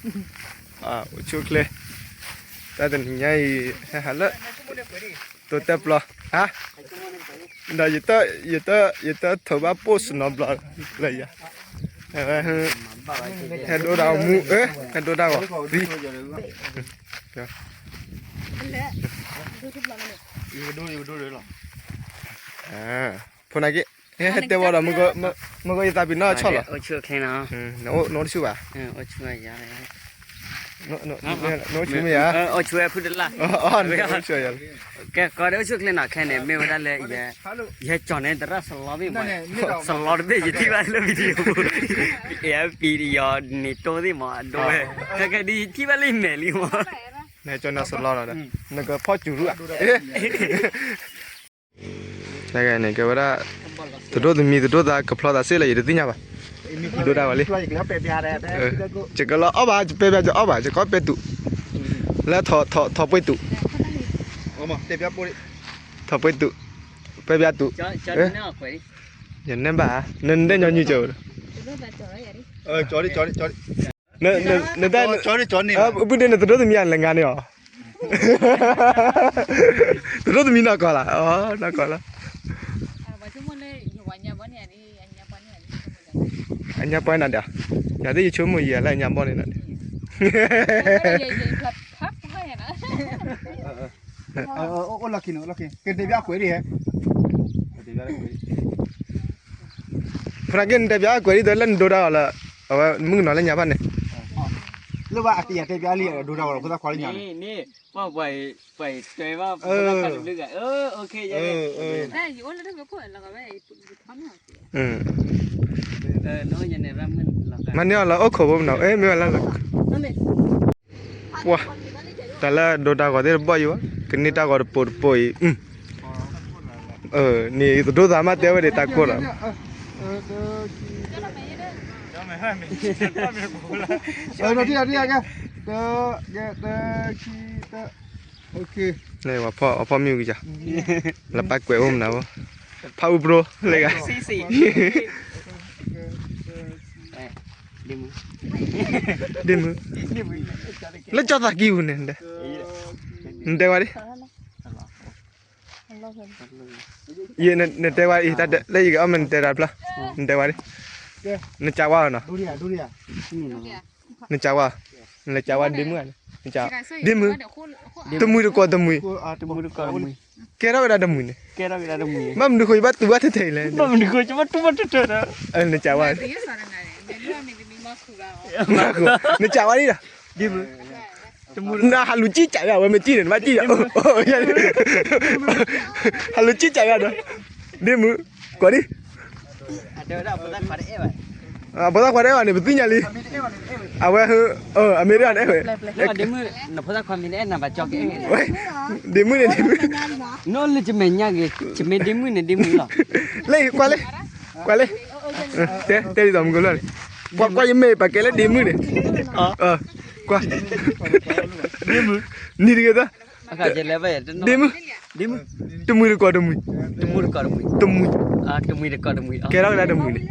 အိၣ်ဆူၣ်အိၣ်ချ့, တၢ်တနံၤညါအံၤ ဟဲဟးလၢ တိတဲပျီ, ဟါ, ဒီး ယတၢ်ထိးဘၣ်ပိၣ်စနီဘျီလၢယၤ, ဟဲဒိတၢ်ဂီၤမူ, ဟဲဒိတၢ်ဂီၤသံ, ဖိနာ်က့, ဟဲတဲဝဲဒီး မုၢ်ကယသးပ့ၤနီၣ်ဆီၣ်လီၤ, နအိၣ်တဆူၣ်ဘၣ်, နအိၣ်ဆူၣ်မ့ၢ်ဧါ, ကဲ ကီးဒ်အိၣ်ဆူၣ်ချ့နီၤ ခဲန့ၣ် မ့ၢ်ဝဲဒၣ်လၢ ယဟဲကၠီၤန့ၢ်သရၣ်စလီဘ့ၣ်မး, စလီတဘ့ၣ် ယထံၣ်ဘၣ်လၢ video ပူၤ, ပယီၤန့ၣ်တိသ့ၣ်မး အဒိဝဲ, ခဲကဲဒ်ယထံၣ်ဘၣ်လၢယမဲာ်လံမး, နဟဲကၠီၤန့ၢ်စလီလီၤဒီး နကဖီၣ်စူၤရူၢ်ဧါ တဂၤန့ၣ် ကဲဝဲဒၣ် တဒိၣ်သမံသဒိၣ်သး ကဖျီသးစ့ၢ်လၢယတသ့ၣ်ညါဘၣ်, ဒိတၢ်ဝဲလံ, ယကလီအီၣ်ဘၣ် ယပဲပျါ ယအီၣ်ဘၣ် ယကအီၣ်ပဲတူး, လၢထီၣ်ပှ့ၤတူး, ထီၣ်ပှ့ၤတူး, ပဲပျါတူး, ယနဲၣ်ဘၣ်, နဒဲညီနုၢ်ကၠီ, နတၢ်, ပုၢ်ဒ့ နတဒိၣ်သမံအလဲၤငါန့ၣ်အီၤ တဒိၣ်သမံနီၢ်ကီၢ်လီၤ, နီၢ်ကီၢ်လီၤ, အညါပှဲၤနၤဒီး, ယၤသ့ၣ်ယဆိကမိၣ်ယၤလၢအညါဘီန့ၣ်နၤ, အိၣ်လီၢ်ခံန့ၣ် အိၣ်လီၢ်ခံ, ကတဲဘၣ်ကွဲးဒ်ဟဲ, ဖရၣ်က့ နတဲဘၣ်ကွဲးဒ်သိးလၢနဒိတၢ်အီၤလၢ, အဝဲမုၣ်ကနီၤလၢညါဘၣ်န့ၣ်, လၢဘၣ်အတယၤတဲဘၣ်လံ ဒိတၢ်အီၤလၢဖိသၣ်ခွါလၢညါန့ၣ်, မၤန့ၢ်အီၤလၢအိၣ်ခိးဖိမနုၤ အဲ မ့ၢ်ဝဲလၢ, ပှၤ, တၢ်လၢဒိတၢ်ဂီၤသ့ၣ်တဘီၣ်အံၤဝဲ, ကန့ၢ်တၢ်ဂီၤတပိာ်တပိာ်အံၤ, န့ၣ်သဒိၣ်သးမးတဲဝဲဒၣ်တၢ်ကိၢ်လီၤ, ဖီၣ်မ့ၢ်ဝံၤယၤ, လၢပၢ်ကွဲးအိၣ်မနုၤ, ဖးအူပြိလၢဂၤ, ဒ့မုၣ်, လၢကၠီသးကံပူၤန့ၣ်, နတဲဝဲဒၣ် ယနတဲဝဲအံၤ လၢယကအီၣ်မ့ၢ်နတဲတၢ်တဖျၢၣ်, နတဲဝဲဒၣ်, နကးဝါနီၤ, နကးဝါ, နလဲၤကးဝါဒ့မုၣ်ဧါ, ဒ့မုၣ်, တမှံၤတကိးတမှံၤ, ကဲထီၣ်ဝဲဒၣ်တမှံၤန့ၣ်, ဘၣ်မနုၤဃိယဘၣ်တူၢ်ဘၣ်ထဲထဲအံၤလဲၣ်, နကးဝါ, နကးဝါဒ်ဒီး နဟးလူၤကံၣ်ကးယၤ အဝဲမ့ၢ်ကံၣ်န့ၣ် နဘၣ်ကံၣ်ယၤ, ဟးလူၤကံၣ်ကးယၤဒီး, ဒ့မုၣ်, ကွၢ်ဒံး, အဖိသၣ်ခွါတအဲၣ်ဘၣ်န့ၣ် ပသ့ၣ်ညါလံ, အဝဲ, အမ့ၢ်ဒ်န့ၣ်အဲၣ်ဝဲ, ဒ့မုၣ်န့ၣ် ဒ့မုၣ်န့ၣ်, နအိၣ်လၢယမဲာ်ညါဂ့ၤ, ယမ့ၢ်ဒ့မုၣ်န့ၣ် ဒ့မုၣ်လီၤ, လၢကွၢ်လၢ, ကွၢ်လၢ, တဲဒ်သိးမုၢ်ကလၢာ်န့ၣ်, ကွၢ်ကွၢ်ယမဲာ်ပာ်ကဲလၢဒ့မုၣ်န့ၣ်, ကွၢ်, နံၤတဂ့ၤသၢ, ဒ့မုၣ်, တမှံၤတကိးတမှံၤ, တမှံၤ, ကဲထီၣ်ကဒါတမှံၤန့ၣ်,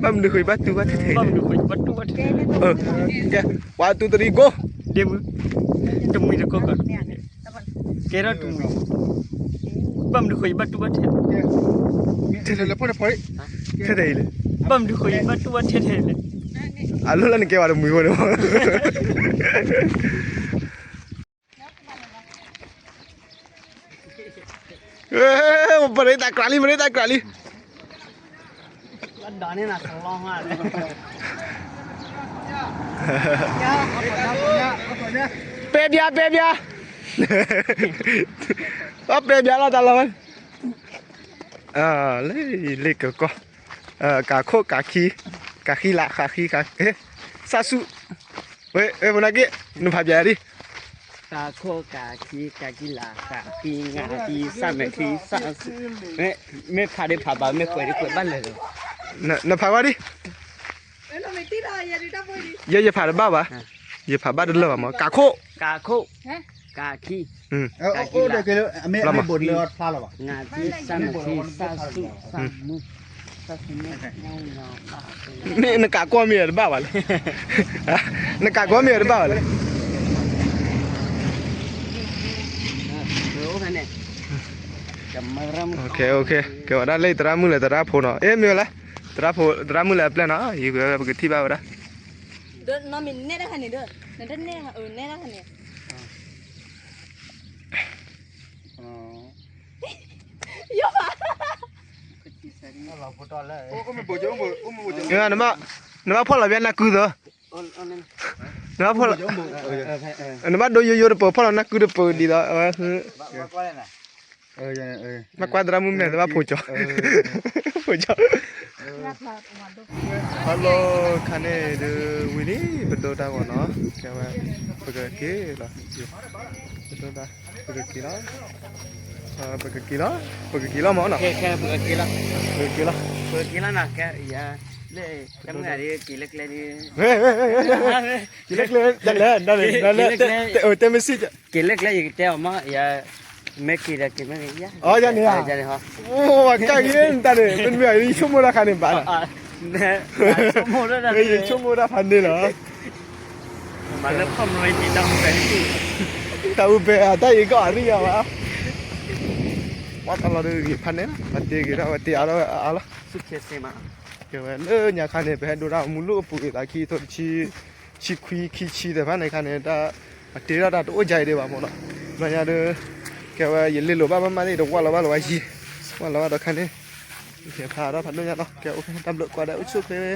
ဘၣ်မနုၤဃိဘၣ်တူၢ်ဘၣ်ထဲထဲအံၤလဲၣ်, ကဲ, one two three go, ဒ့မုၣ်, တမှံၤတကိး, ကဲထီၣ်တမှံၤ, ဘၣ်မနုၤဃိဘၣ်တူၢ်ဘၣ်ထဲ, ထဲထဲအံၤလဲၣ်, ဘၣ်မနုၤဃိဘၣ်တူၢ်ဘၣ်ထဲထဲလဲၣ်, အလိၣ်လၢနကဲဝဲတမှံၤဖိန့ၣ်, ပရ့တၢ်ကြးလံ ပရ့တၢ်ကြးလံ, ပဲဘျါ ပဲဘျါ, အပဲဘျါလီၤတၢ်လီၤ, လၢလ့ကကီၢ်, ကးခိၣ်ကးခံ, ကးခံလး ကးခံ, စၢ်ဆူၣ်, ဝဲ ဖိနာ်က့ နဖးပျဲယၤဒ်, ကးခိၣ်ကးခံ ကးခံလး ကးခံငါခံ စၢ်မဲာ်ခံ စၢ်ဆူၣ်, မ့ၢ်ဖးဒံးဖးဘၣ် မ့ၢ်ကွဲးဒံးကွဲးဘၣ်လဲၣ်, နဖးဝဲဒ်, ယဲယဖးတဘၣ်ဘၣ်, ယဖးဘၣ်တလၢာ်ဘၣ်မး ကးခိၣ်, ကးခိၣ်, ကးခံ, ကးခံလး, ငါခံ စၢ်မဲာ်ခံ စၢ်ဆူၣ် စၢ်မူ, မ့ၢ်နကးကွၢ်မ့ၢ်တဘၣ်ဘၣ်လဲၣ်, နကးကွၢ်မ့ၢ်တဘၣ်ဘၣ်လဲၣ်. ကဲဝဲဒၣ်လၢသရၣ်မုၣ်လၢသရၣ်ဖိနီၤ, အ့ မ့ၢ်ဝဲလဲၣ်, သရၣ်ဖိ သရၣ်မုၣ်လၢအပျဲၢ်နီၤ, ယပကထံၣ်ဘၣ်ဝဲဒၣ်. နဘၣ်ဖီၣ်လီၤဘၣ်နၢ်ကုသၢ, နဘၣ်ဖီၣ်လီၤ, နဘၣ်ဒိယိယိတပၢၤ ဖီၣ်လီၤနၢ်ကုတပၢၤဒ်သိး, ဘၣ်ကွၢ်သရၣ်မုၣ်မဲာ် နဘၣ်ဖိကၠီ, ဖိကၠီ. Hello ခါန့ၣ်ဒုး ဝံၤလံ ပဒိတၢ်ဂီၤနီၤ, ကဲဝဲ ပကက့ၤလီၤ, ပဒိတၢ် ပကက့ၤလီၤ, ပကက့ၤလီၤ, ပကက့ၤလီၤမ့ၢ်နီၤ, ပကက့ၤလီၤ, ပကက့ၤလီၤ, ပကက့ၤလီၤနီၤ, ကဲ လၢ ကဲမုၢ်ဂၤဒ် က့ၤလၢကျဲဒ်, က့ၤလၢကျဲ တလဲၣ် တလဲၣ်, တဲမ့ၢ်စံၣ်, က့ၤလၢကျဲ ယကတဲအီၤမ့ၢ် ယ မ့ၢ်က့ၤဒီးက့ၤမ့ၢ်ဂ့ၤ, အီ ယၤန့ၣ်ဧါ, ယၤန့ၣ်ဟီ, အိၣ် ကၢ်ဂ့ၤတၢ်န့ၣ် မ့တမ့ၢ် ယဆိကမိၣ်တၢ်ခါန့ၣ်ဘၣ်လီၤ, ယဆိကမိၣ်တၢ်ဖးန့ၣ်လီၤ, မၤလၢဖီၣ်မရတံ တၢ်အူပဲ တၢ်အူပဲ အတၢ်အံၤကအီၣ်ရံၣ်ယၤဘၣ်, ပှၤတၢ်လီၤဒုးဂ့ၤဖးန့ၣ်လီၤ, ပှၤတ့ဂ့ၤဒၣ် ပှၤတ့အါလီၤအါလီၤ, ကဲဝဲလၢညါခါန့ၣ် ပဟဲဒိတၢ်မူလိၣ်အပူၤအံၤသးခံထိတဆံ ဆံခွံခံဆံသ့ၣ်တဖၣ်န့ၣ်ခါန့ၣ် တၢ် အတ့ထီၣ်တၢ်တအိၣ်ကါအံၤဒံးဘၣ်မ့ၢ်နီၤ, ဘျီညါဒီး ကဲဝဲယလ့လိာ်ဘၣ်မးမးသ့ၣ် တဝၢ်လီၤဘၣ်လီၤဝဲယံၤ, ဝၢ်လီၤဘၣ်ဒီးခါန့ၣ် ကဲဖးထီၣ်ဖးဒိၣ်ညါလီၤ, ကဲအိၣ်ဖဲတၢ်ဘျုးကွၢ်ဒဲးအိၣ်ဆူၣ်ချ့